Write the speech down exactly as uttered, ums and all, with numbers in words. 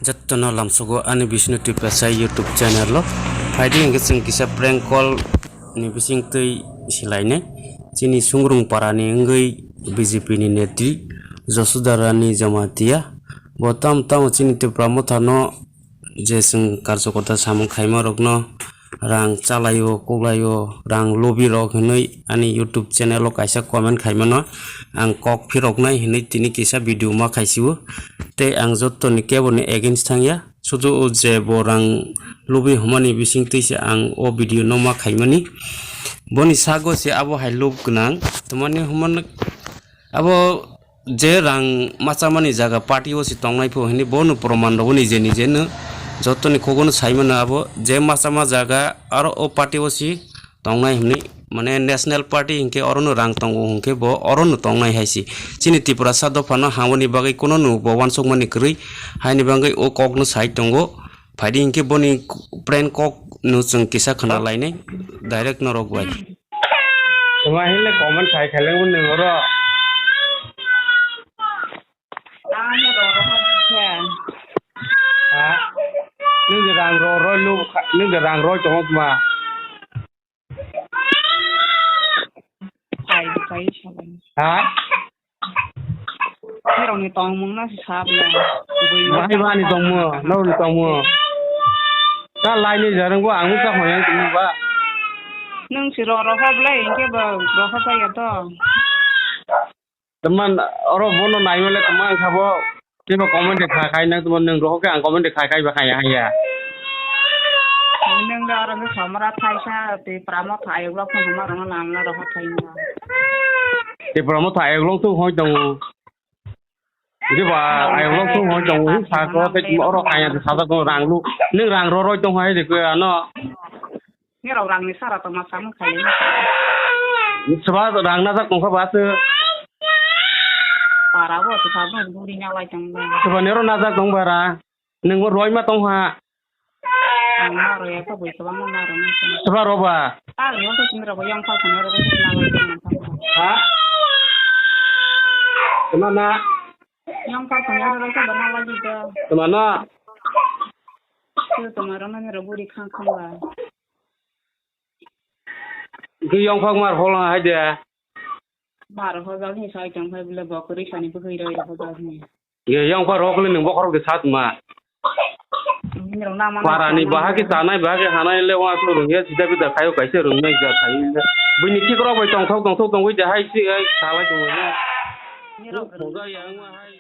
Jottono lamsogo ani Bishnu Tiprasa YouTube channel o. Phaidi hwnkhe chwng kisa prank call ni bisingtwi silainai. Chini Sungrung para ni wngwi B J P ni netri Josodha Rani Jamatia. Bo tam tamo chini Tipra Motha no je chwng karjokota samung khaima rokno rang chalaio, kuklaio, rang lobi rok hinwi ani YouTube channel o kaisa comment khaimano ang kok phiroknai hinwi tini kisa video ma khaisio. Tei ang jottoni keboni against thangya, sudu o je bo rang lobi hwnmani bisingtwi se ang o video no ma khaimani. Boni sago se abo hai lob gwnang, twmani hwnmano abo je rang machamani jaga party o si tongnai pho hinwi bono proman rwgo nije nije no jotoni khogono saimano abo je machama jaga aro o party o si tongnai hinwi mane national party hinkhe orono rang tongo hinkhe bo orono tongnai hai si. Chini Tiprasa dophano hamoni bagwi kuno no bo wansukmani kwrwi haini bagwi o kokno sai tongo. Phaidi hinkhe boni prank kok no chwng kisa khna lainai direct norok bai. Tuma hinle comment khai khaileng bo nwng oro. Ano roro kha. Ha? Nwng de rang ro roi lu kha, nwng de rang roi tongo tuma. Phai phai sabai. Ha? Nirokni tongmung no si sab ya. Bahai bani tongmo, norokni tongmo. Ta laini jarang bo ang ta hoyang tongmo ba. Nwng si roro kha belai hinkhe bo roro kha ya to. Teman oro bono naimale teman kha bo. Tei bo comment de kha khai nang teman nwng rohok khe ang comment de khai khai ba khai ya hai ya. Nwng da oro khe somra thaisa tei pramo thai ulo phung ma rong nam na rohok khai na. Tei pramo thai ulo tu hoi tongo. Tei ba ai ulo tu hoi tongo hi sa ko tei oro khai ya sa ko rang lu. Nwng rang ro roi tong hai de ko ano. Nirok rangni sara tongma samung khailai. Soba rang najak tongkha ba se. Para bo se sabung guri nyalai tong ba. Soba nero najak tong bara. Nengbo roi ma tong ha. Ang ma roi ko bui soba ma ma roi. Soba roba. Ta ro to simi ro yang pa simi ro ko na lai tong. Ha? Kemana? Yang pa simi ro ko ba na lai tong. Kemana? Khe tongmarok nani rok buri khang khang ba. Khe yongphak mar phola hai de. Mar hojak ni sai tong phai bole bo kwrwi sani bwkhwi roi rok hojak ni. Ye yongphak rok le nung bokhorok de sat ma. Nini rok nama. Para ni bahagi sanai bahagi hanai le wa so rung ye sida bida khayo kaisa rung nai ja khai le. Bini thik rok bai tong thok tong thok tong wi de hai si ai salai tong wi na. Nini rok. Boga yang ma hai.